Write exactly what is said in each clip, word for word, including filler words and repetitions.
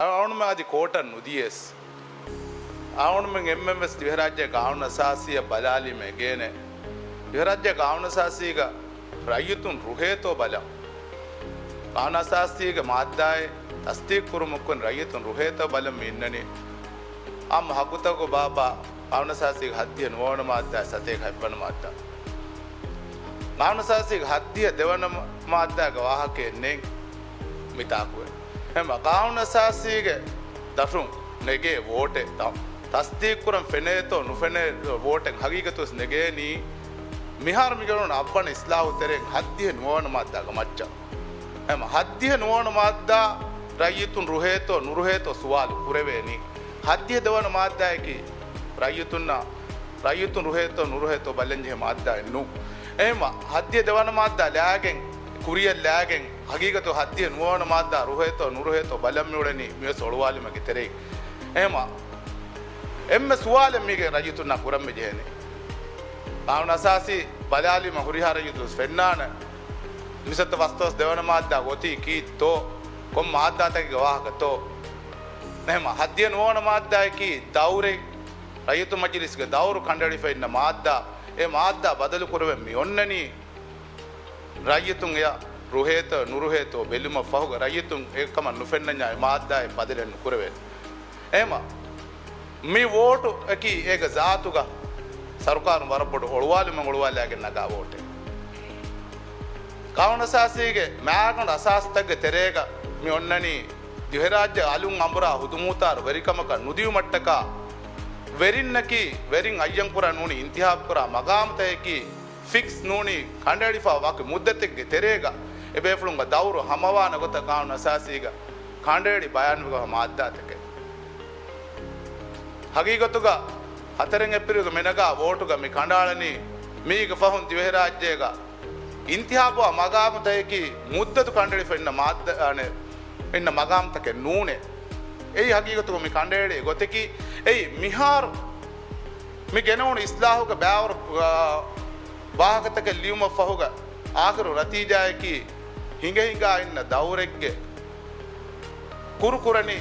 އަޅުގަނޑުމެން އަދި ކޯޓަށް ނުދިޔަސް، އަޅުގަނޑުމެން އެންމެން ވެސް ދިވެހިރާއްޖޭގެ ގާނޫނު އަސާސީއަށް ބަލާލީމަ އެނގޭނެ. ދިވެހިރާއްޖޭގެ ގާނޫނު އަސާސީގަ ރައްޔިތުން ރުހޭތޯ ބަލަން. ގާނޫނު އަސާސީގެ މާއްދާއެއް ތަސްދީޤު ކުރުމުގެ ރައްޔިތުން ރުހޭތޯ ބަލަން މި އިންނަނީ. އާއްމު ހައްގުތަކުގެ ބާބާ ގާނޫނު އަސާސީގެ ހައްދިހަ ނުވަވަނަ މާއްދާ، ސަތޭކަ ހަތްވަނަ މާއްދާ. ގާނޫނު އަސާސީގެ ހައްދިހަ ދެވަނަ މާއްދާގެ ވާހަކައެއް ނެތް މިތާކުވެ. އެހެންވީމަ ގާނޫނު އަސާސީގެ ދަށުން ނެގޭ ވޯޓެއް ތަ-، ތަސްދީޤުކުރަން ފެނޭތޯ ނުފެނޭ ވޯޓެއް ހަގީގަތުވެސް ނެގޭނީ. މިހާރު މިގެނުނު އަށްވަނަ އިސްލާހު ތެރެއިން ހައްދިހަ ނުވަވަނަ މާއްދާގެ މައްޗަށް. އެހެންވީމަ ހައްދިހަ ނުވަވަނަ މާއްދާ ރައްޔިތުން ރުހޭތޯ ނުރުހޭތޯ ސުވާލު ކުރެވޭނީ. ހައްދިހަ ދެވަނަ މާއްދާއަކީ ރައްޔިތުންނަށް، ރައްޔިތުން ރުހޭތޯ ނުރުހޭތޯ ބަލަންޖެހޭ މާއްދާއެއް ނޫން. އެހެންވީމަ ހައްދިހަ ދެވަނަ މާއްދާ ލާގެން، ކުރިއަށް ލާގެން، ހަގީގަތު ހައްދިހަ ނުވަވަނަ މާއްދާ ރުހޭތޯ ނުރުހޭތޯ ބަލަން މިއުޅެނީ މިވެސް އޮޅުވާލުމެއްގެ ތެރެއިން. އެހެންވީމަ އެންމެ ސުވާލެއް މީގެ ރައްޔިތުންނާ ކުރަންވެ ޖެހޭނެ. ގާނޫނު އަސާސީ ބަލާލީމަ ހުރިހާ ރައްޔިތުން ފެންނާނެ. މިސަތަ ފަސްދޮޅަސް ދެވަނަ މާއްދާ އޮތީ ކީއްތޯ؟ ކޮން މާއްދާތަކެއްގެ ވާހަކަތޯ؟ އެހެންވީމަ ހައްދިހަ ނުވަވަނަ މާއްދާއަކީ ދައުރެއް، ރައްޔިތު މަޖިލިސްގެ ދައުރު ކަނޑައެޅިފަ އިންނަ މާއްދާ. އެ މާއްދާ ބަދަލު ކުރެވެން މި އޮންނަނީ. ރައްޔިތުން އެއަށް ރުހޭތޯ ނުރުހޭތޯ ބެލުމަށް ފަހުގަ ރައްޔިތުން އެކަމަށް ނުފެންނަންޏާ އެ މާއްދާއެއް ބަދަލެއް ނުކުރެވޭނެ. އެހެންވީމަ މި ވޯޓު އަކީ އޭގެ ޒާތުގަ ސަރުކާރުން ވަރަށް ބޮޑު އޮޅުވާލުމެއް އޮޅުވާލާގެން ނަގާ ވޯޓެއް. ގާނޫނު އަސާސީގެ މާގަނޑު އަސާސްތަކުގެ ތެރޭގަ މި އޮންނަނީ ދިވެހިރާއްޖެ އަލުން އަނބުރާ ހުދުމޫތާރު ވެރިކަމަކަށް ނުދިއުމަށްޓަކާ، ވެރިންނަކީ ވެރިން އައްޔަންކުރާ ނޫނީ އިންތިހާބުކުރާ މަގާމުތަކަކީ ފިކްސް ނޫނީ ކަނޑައެޅިފަ ވަކި މުއްދަތެއްގެ ތެރޭގަ އެބޭފުޅުންގެ ދައުރު ހަމަވާނެ ގޮތަށް ގާނޫނު އަސާސީގަ ކަނޑައެޅި ބަޔާންވެގަ މާއްދާތަކެއް. ހަގީގަތުގަ ހަތަރެއް އޭޕްރީލްގަ މިނަގާ ވޯޓުގަ މި ކަނޑައަޅަނީ މީގެ ފަހުން ދިވެހިރާއްޖޭގަ އިންތިހާބު މަގާމުތަކަކީ މުއްދަތު ކަނޑައެޅިފަ އިންނަ މާއްދަ-، އަނެ، އިންނަ މަގާމުތަކެއް ނޫނޭ. އެއީ ހަގީގަތުގަ މި ކަނޑައެޅޭ ގޮތަކީ، އެއީ މިހާރު މި ގެނައުނު އިސްލާހުގެ ބައިވަރު، އާ، ވާހަކަތަކެއް ލިޔުމަށް ފަހުގަ އާޚިރު ނަތީޖާއަކީ ހިނގަ ހިނގާ އިންނަ ދައުރެއްގެ ކުރުކުރަނީ.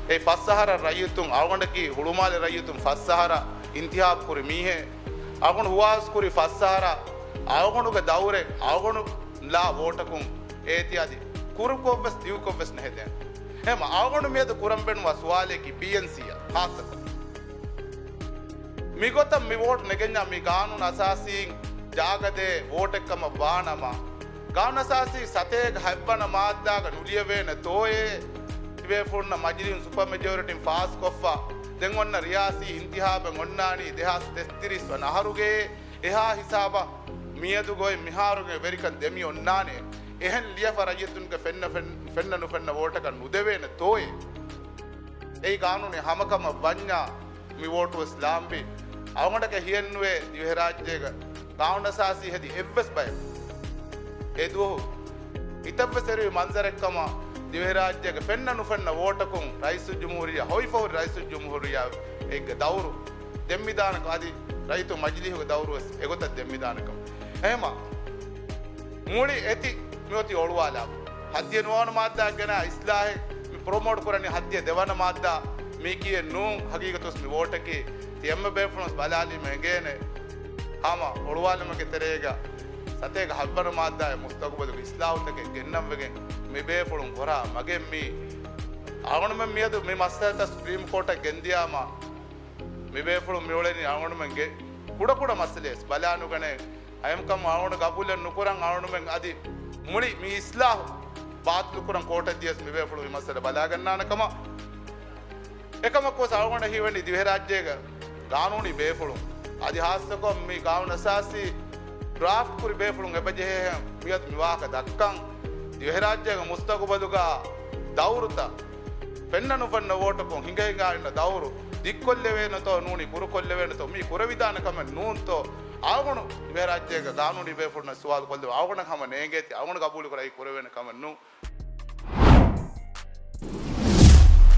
އެ ފަސް އަހަރަށް ރައްޔިތުން، އަޅުގަނޑަކީ ހުޅުމާލެ ރައްޔިތުން ފަސް އަހަރަށް އިންތިހާބު ކުރި މީހެއް. އަޅުގަނޑު ހުވާސް ކުރި ފަސް އަހަރަށް އަޅުގަނޑުގެ ދައުރެއް އަޅުގަނޑު ލާ ވޯޓަކުން އޭތި އަދި ކުރުކޮށްވެސް ދިގުކޮށްވެސް ނެހެދޭނެ. އެހެންވީމަ އަޅުގަނޑު މިއަދު ކުރަން ބޭނުންވާ ސުވާލަކީ ބީއެންސީއަށް ޚާއްޞަކޮށް، މިގޮތަށް މި ވޯޓް ނެގެންޏާ މި ގާނޫނު އަސާސީން ޖާގަދޭ ވޯޓެއްކަމަށް ވާނަމަ، ގާނޫނު އަސާސީ ސަތޭކަ ހަތްވަނަ މާއްދާގަ ނުލިޔެވޭނެތޯއޭ ތިބޭފުޅުންނަށް މަޖިލީހުން ސުޕަ މެޖޯރިޓީން ފާސްކޮށްފަ، ދެން އޮންނަ ރިޔާސީ އިންތިހާބެއް އޮންނާނީ ދެހާސް ތެއްތިރީސް ވަނަ އަހަރުގައޭ، އެހާ ހިސާބަށް މިއަދު ގޮތް މިހާރުގެ ވެރިކަން ދެމި އޮންނާނެ. އެހެން ލިޔެފަ ރައްޔިތުންގެ ފެންނަ ފެން-، ފެންނަ ނުފެންނަ ވޯޓަކަށް ނުދެވޭނެތޯއޭ؟ އެއީ ގާނޫނީ ހަމަކަމަށް ވަންޏާ މި ވޯޓުވެސް ލާނބި. އަޅުގަނޑަކަށް ހިއެއްނުވޭ ދިވެހިރާއްޖޭގަ ގާނޫނު އަސާސީ ހެދި އެއްވެސް ބަޔަކު އެ ދުވަހު އިތަށްވެސް އެރުވި މަންޒަރެއްކަމަށް ދިވެހިރާއްޖޭގެ ފެންނަ ނުފެންނަ ވޯޓަކުން ރައީސުލްޖުމްހޫރިއްޔާ، ހޮވިފަހުރި ރައީސުލްޖުމްހޫރިއްޔާ އެއްގެ ދައުރު ދެންމިދާނެކަން އަދި ރައްޔިތު މަޖިލީހުގެ ދައުރުވެސް އެގޮތަށް ދެންމިދާނެކަން. އެހެންވީމަ މުޅި އެތި މިއޮތީ އޮޅުވާލާފަ. ހައްދިހަ ނުވަވަނަ މާއްދާ ގެނަ އިސްލާހެއް މި ޕްރޮމޯޓް ކުރަނީ ހައްދިހަ ދެވަނަ މާއްދާ މީކީއެއް ނޫން. ހަގީގަތުވެސް މި ވޯޓަކީ ތި އެންމެ ބޭފުޅުން ބަލާލީމަ އެނގޭނެ. ހަމަ އޮޅުވާލުމެއްގެ ތެރޭގަ ސަތޭކަ ހަތްވަނަ މާއްދާއެއް މުސްތަގުބަލުގެ އިސްލާހުތަކެއް ގެންނަން ވެގެން މި ބޭފުޅުން ކޮރާ މަގެއް މީ. އަޅުގަނޑުމެން މިއަދު މި މައްސަލަތައް ސުޕްރީމް ކޯޓަށް ގެންދިޔާމަ މި ބޭފުޅުން މިއުޅެނީ އަޅުގަނޑުމެންގެ ކުޑަކުޑަ މައްސަލައެއް ބަލާނުގަނެ. އައިމް ކަމު އަޅުގަނޑު ގަބޫލެއް ނުކުރަން އަޅުގަނޑުމެން އަދި މުޅި މި އިސްލާހު ބާތިލުކުރަން ކޯޓަށް ދިޔަސް މި ބޭފުޅުން މި މައްސަލަ ބަލާގަންނާނެ ކަމަށް. އެކަމަކުވެސް އަޅުގަނޑަށް ހީވަނީ ދިވެހިރާއްޖޭގެ ގާނޫނީ ބޭފުޅުން އަދި ހާއްސަކޮށް މި ގާނޫނު އަސާސީ ޑްރާފްޓް ކުރި ބޭފުޅުން އެބަޖެހޭހެން މިއަދު މި ވާހަކަ ދައްކަން. ދިވެހިރާއްޖޭގެ މުސްތަގުބަލުގަ ދައުރުތައް ފެންނަ ނުފެންނަ ވޯޓަކުން ހިނގަ ހިނގާ އިންނަ ދައުރު ދިއްކޮށްލެވޭނެތޯ ނޫނީ ކުރުކޮށްލެވޭނެތޯ މީ ކުރެވިދާނެ ކަމެއް ނޫންތޯ؟ އަޅުގަނޑު ދިވެހިރާއްޖޭގެ ގާނޫނީ ބޭފުޅުންނަށް ސުވާލު ކޮށްލެވޭ. އަޅުގަނޑަށް ހަމަ ނޭނގޭތީ އަޅުގަނޑު ގަބޫލުކުރާ އެއީ ކުރެވޭނެ ކަމެއް ނޫން.